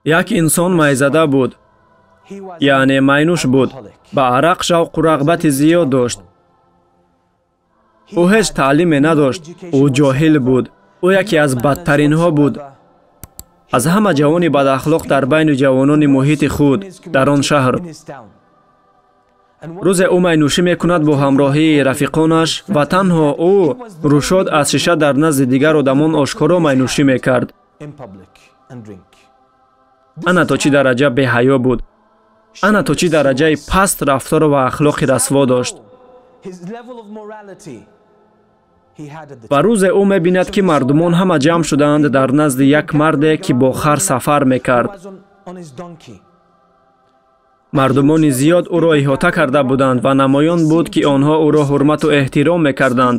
Як инсон майзада буд, яъне майнӯш буд, ба арақ шавқу рағбати зиёд дошт. Ӯ ҳеҷ таълиме надошт, ӯ ҷоҳил буд, ӯ яке аз бадтаринҳо буд. Аз ҳама ҷавони бадахлоқ дар байни ҷавонони муҳити худ дар он шаҳр. Рӯзе ӯ майнӯшӣ мекунад бо ҳамроҳии рафиқонаш ва танҳо ӯ рӯшод аз шиша дар назди дигар одамон ошкоро майнӯшӣ мекард. Ана то чӣ дараҷа беҳаё буд, ана то чӣ дараҷаи паст рафтору ва ахлоқи расво дошт. Ва рӯзе ӯ мебинад, ки мардумон ҳама ҷамъ шудаанд дар назди як марде, ки бо хар сафар мекард. Мардумони зиёд ӯро иҳота карда буданд ва намоён буд, ки онҳо ӯро ҳурмату эҳтиром мекарданд.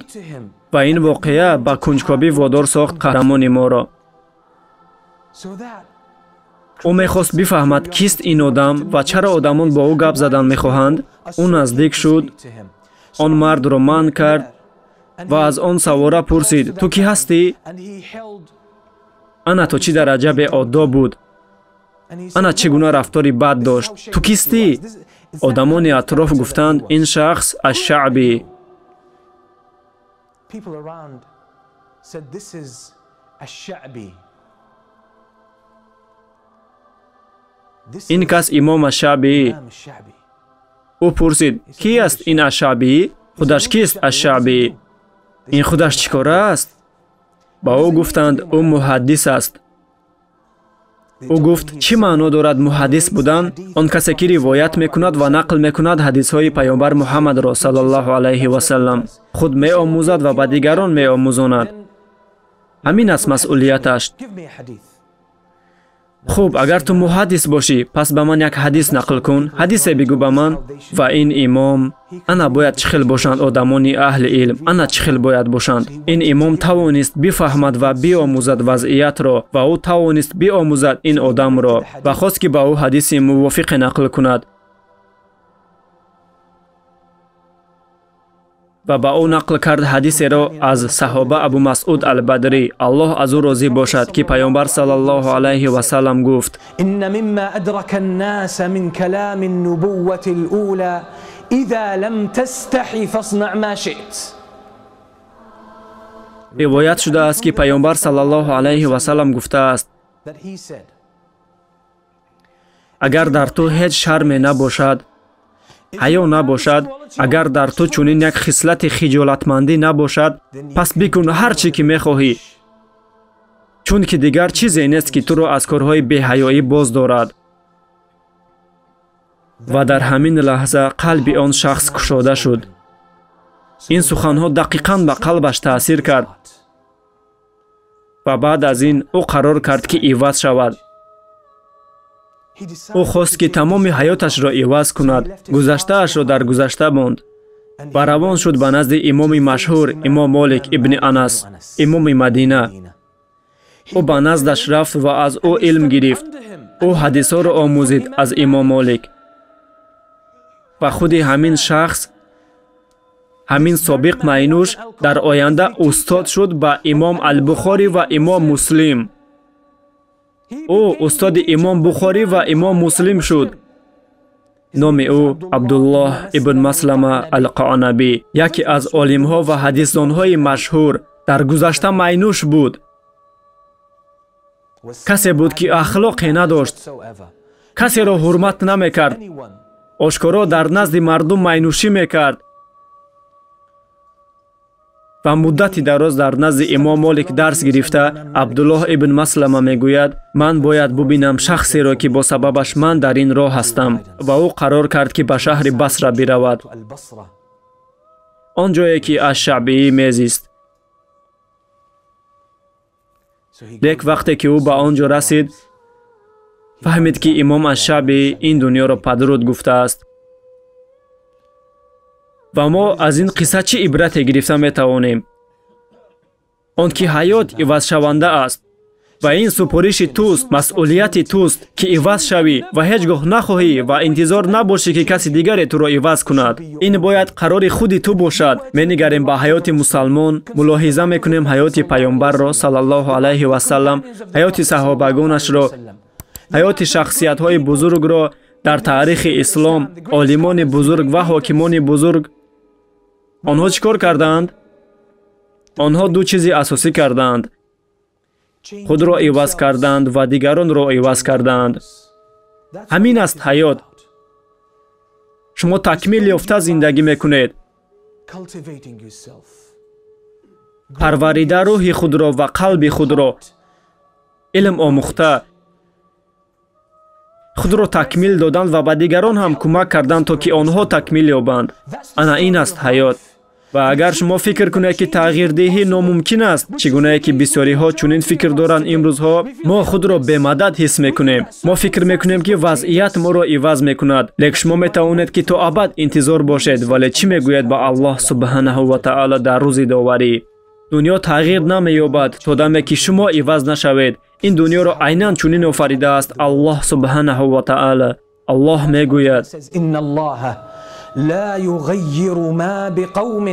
Ва ин воқеа ба кунҷкобӣ водор сохт қаҳрамони моро. Ӯ мехост бифаҳмад, кист ин одам ва чаро одамон бо ӯ гап задан мехоҳанд. Ӯ наздик шуд, он мардро манъ кард ва аз он савора пурсид: ту кӣ ҳастӣ? Ана то чӣ дараҷа беодоб буд, ана чӣ гуна рафтори бад дошт. Ту кистӣ? Одамони атроф гуфтанд: ин шахс Аш-Шаъбӣ. Ин кас имом Аш-Шаъбӣ. Ӯ пурсид: кӣ аст ин Аш-Шаъбӣ? Худаш кист Аш-Шаъбӣ? Ин худаш чӣ кора аст? Ба ӯ гуфтанд: ӯ муҳаддис аст. Ӯ гуфт: чӣ маъно дорад муҳаддис будан? Он касе, ки ривоят мекунад ва нақл мекунад ҳадисҳои паёмбар Муҳаммадро саллаллоҳу алайҳи васаллам, худ меомӯзад ва ба дигарон меомӯзонад. Ҳамин аст масъулияташ. Хуб, агар ту муҳаддис бошӣ, пас ба ман як ҳадис нақл кун, ҳадисе бигӯ ба ман. Ва ин имом, ана бояд чӣ хел бошанд одамони аҳли илм, ана чӣ хел бояд бошанд. Ин имом тавонист бифаҳмад ва биомӯзад вазъиятро ва ӯ тавонист биомӯзад ин одамро ва хост, ки ба ӯ ҳадиси мувофиқе нақл кунад. Ва ба ӯ нақл кард ҳадисеро аз саҳоба Абу Масъуд Албадрӣ, Аллоҳ аз ӯ розӣ бошад, ки паёмбар саллаллоҳу алайҳи васаллам гуфт: инна мимма адрака аннаса мин калами ннубуввати л-ула иза лам тастаҳи фасна' ма ши'т. Ривоят шудааст, ки паёмбар саллаллоҳу алайҳи васаллам гуфтааст: агар дар ту ҳеҷ шарме набошад, ҳаё набошад, агар дар ту чунин як хислати хиҷолатмандӣ набошад, пас бикун ҳар чӣ ки мехоҳӣ, чунки дигар чизе нест, ки туро аз корҳои беҳаёӣ боз дорад. Ва дар ҳамин лаҳза қалби он шахс кушода шуд. Ин суханҳо дақиқан ба қалбаш таъсир кард ва баъд аз ин ӯ қарор кард, ки иваз шавад. Ӯ хост, ки тамоми ҳаёташро иваз кунад, гузаштаашро дар гузашта монд ва равон шуд ба назди имоми машҳур, имом Молик ибни Анас, имоми Мадина. Ӯ ба наздаш рафт ва аз ӯ илм гирифт. Ӯ ҳадисҳоро омӯзид аз имом Молик. Ва худи ҳамин шахс, ҳамин собиқ майнӯш, дар оянда устод шуд ба имом Албухорӣ ва имом Муслим. Ӯ устоди имом Бухорӣ ва имом Муслим шуд. Номи ӯ Абдуллоҳ ибн Маслама Алқаънабӣ, яке аз олимҳо ва ҳадисдонҳои машҳур, дар гузашта майнӯш буд. Касе буд, ки ахлоқе надошт, касеро ҳурмат намекард, ошкоро дар назди мардум майнӯшӣ мекард ва муддати дароз дар назди имом Молик дарс гирифта. Абдуллоҳ ибн Маслама мегӯяд: ман бояд бубинам шахсеро, ки бо сабабаш ман дар ин роҳ ҳастам. Ва ӯ қарор кард, ки ба шаҳри Басра биравад, он ҷое ки Аш-Шаъбӣ мезист. Лек вақте ки ӯ ба он ҷо расид, фаҳмид, ки имом Аш-Шаъбӣ ин дунёро падруд гуфтааст. Ва мо аз ин қисса чӣ ибрате гирифта метавонем? Он ки ҳаёт ивазшаванда аст ва ин супориши туст, масъулияти туст, ки иваз шавӣ ва ҳеҷ гоҳ нахоҳӣ ва интизор набошӣ, ки каси дигаре туро иваз кунад. Ин бояд қарори худи ту бошад. Менигарем ба ҳаёти мусалмон, мулоҳиза мекунем ҳаёти паёмбарро саллаллоҳу алайҳи васаллам, ҳаёти саҳобагонашро. Ҳаёти шахсиятҳои бузургро дар таърихи ислом, олимони бузург ва ҳокимони бузург, онҳо чӣ кор кардаанд? Онҳо ду чизи асосӣ кардаанд: худро иваз карданд ва дигаронро иваз кардаанд. Ҳамин аст ҳаёт. Шумо такмил ёфта зиндагӣ мекунед. Парварида рӯҳи худро ва қалби худро, илм омӯхта, худро такмил додан ва ба дигарон ҳам кӯмак кардан, то ки онҳо такмил ёбанд. Ана ин аст ҳаёт. Ва агар шумо фикр кунед, ки тағйирдиҳӣ номумкин аст, чӣ гунае ки бисёриҳо чунин фикр доранд имрӯзҳо, мо худро бемадад ҳис мекунем. Мо фикр мекунем, ки вазъият моро иваз мекунад. Лек шумо метавонед, ки то абад интизор бошед, вале чӣ мегӯяд ба Аллоҳ субҳанаҳу ва таъоло дар рӯзи доварӣ? Дунё тағйир намеёбад то даме ки шумо иваз нашавед. Ин дунёро айнан чунин офаридааст Аллоҳ субҳанаҳу ва таъоло. Аллоҳ мегӯяд: لا يغير ما بقوم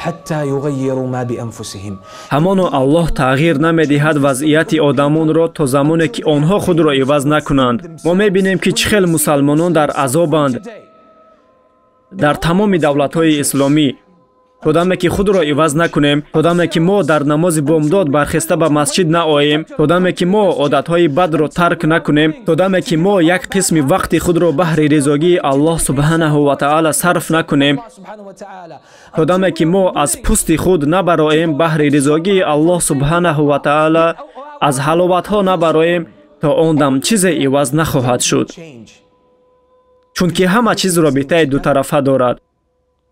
حتى يغيروا ما بأنفسهم. Ҳамоно Аллоҳ тағйир намедиҳад вазъияти одамонро то замоне ки онҳо худро иваз накунанд. Мо мебинем, ки чӣ хел мусалмонон дар азобанд дар тамоми давлатҳои исломӣ. То даме ки худро иваз накунем, то даме ки мо дар намози бомдод бархеста ба масҷид наоем, то даме ки мо одатҳои бадро тарк накунем, то даме ки мо як қисми вақти худро баҳри ризогии Аллоҳ субҳанаҳу ва таъоло сарф накунем, то даме ки мо аз пусти худ набароем баҳри ризогии Аллоҳ субҳанаҳу ва таъоло, аз ҳаловатҳо набароем, то он дам чизе иваз нахоҳад шуд. Чунки ҳама чиз робитаи дутарафа дорад.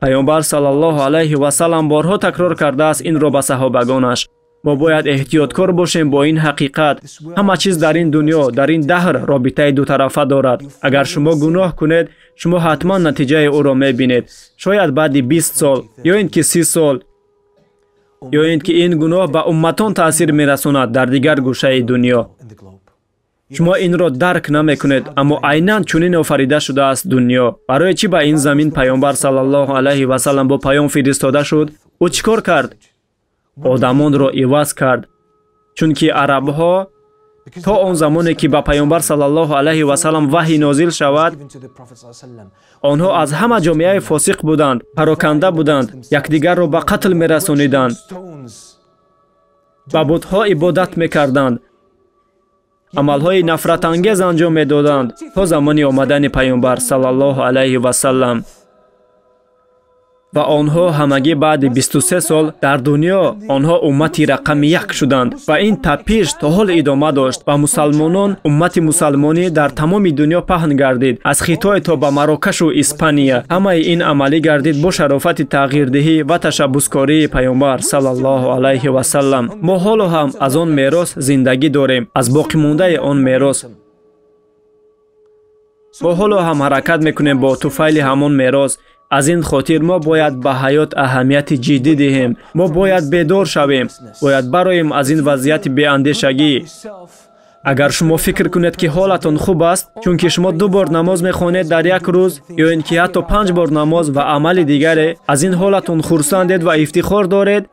Паёмбар саллаллоҳу алайҳи васаллам борҳо такрор кардааст инро ба саҳобагонаш. Мо бояд эҳтиёткор бошем бо ин ҳақиқат. Ҳама чиз дар ин дунё, дар ин даҳр робитаи дутарафа дорад. Агар шумо гуноҳ кунед, шумо ҳатман натиҷаи ӯро мебинед. Шояд баъди 20 сол, ё ин ки 30 сол, ё ин ки ин гуноҳ ба умматон таъсир мерасонад дар дигар гӯшаи дунё. Шумо инро дарк намекунед, аммо айнан чунин офарида шудааст дунё. Барои чӣ ба ин замин паёмбар саллаллоҳу алайҳи васаллам бо паём фиристода шуд? Ӯ чӣ кор кард? Одамонро иваз кард. Чунки арабҳо то он замоне ки ба паёмбар саллаллоҳу алайҳи васаллам ваҳй нозил шавад, онҳо аз ҳама ҷомеаи фосиқ буданд, пароканда буданд, якдигарро ба қатл мерасониданд, ба бутҳо ибодат мекарданд, амалҳои нафратангез анҷом медоданд то замони омадани паёмбар саллаллоҳу алайҳи васаллам. Ва онҳо ҳамагӣ баъди 23 сол дар дунё онҳо уммати рақами як шуданд ва ин тапиш то ҳол идома дошт ва мусалмонон, уммати мусалмонӣ дар тамоми дунё паҳн гардид, аз Хитой то ба Марокашу Испания. Ҳамаи ин амалӣ гардид бо шарофати тағйирдиҳӣ ва ташаббускории паёмбар саллаллоҳу алайҳи васаллам. Мо ҳоло ҳам аз он мерос зиндагӣ дорем, аз боқимондаи он мерос. Мо ҳоло ҳам ҳаракат мекунем бо туфайли ҳамон мерос. Аз ин хотир мо бояд ба ҳаёт аҳамияти ҷиддӣ диҳем. Мо бояд бедор шавем, бояд бароем аз ин вазъияти беандешагӣ. Агар шумо фикр кунед, ки ҳолатон хуб аст, чунки шумо 2 бор намоз мехонед дар як рӯз, ё ин ки ҳатто 5 бор намоз ва амали дигаре, аз ин ҳолатон хурсандед ва ифтихор доред,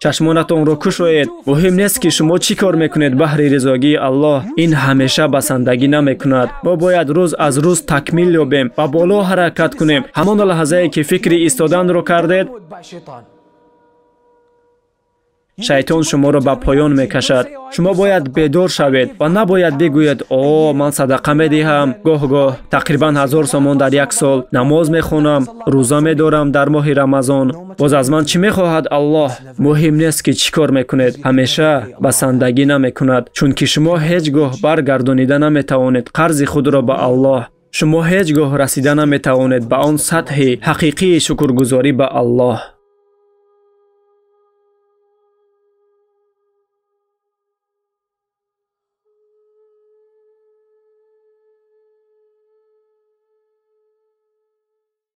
чашмонатонро кушоед. Муҳим нест, ки шумо чӣ кор мекунед баҳри ризогии Аллоҳ. Ин ҳамеша басандагӣ намекунад. Мо бояд рӯз аз рӯз такмил ёбем ва боло ҳаракат кунем. Ҳамон лаҳзае ки фикри истоданро кардед, шайтон шуморо ба поён мекашад. Шумо бояд бедор шавед ва набояд бигӯед: «О, ман садақа медиҳам, гоҳ-гоҳ тақрибан 1000 сомон дар як сол, намоз мехонам, рӯза медорам дар моҳи Рамазон. Боз аз ман чӣ мехоҳад Аллоҳ?» Муҳим нест, ки чӣ кор мекунед, ҳамеша басандагӣ намекунад, чунки шумо ҳеҷ гоҳ баргардонида наметавонед қарзи худро ба Аллоҳ. Шумо ҳеҷ гоҳ расида наметавонед ба он сатҳи ҳақиқии шукргузорӣ ба Аллоҳ.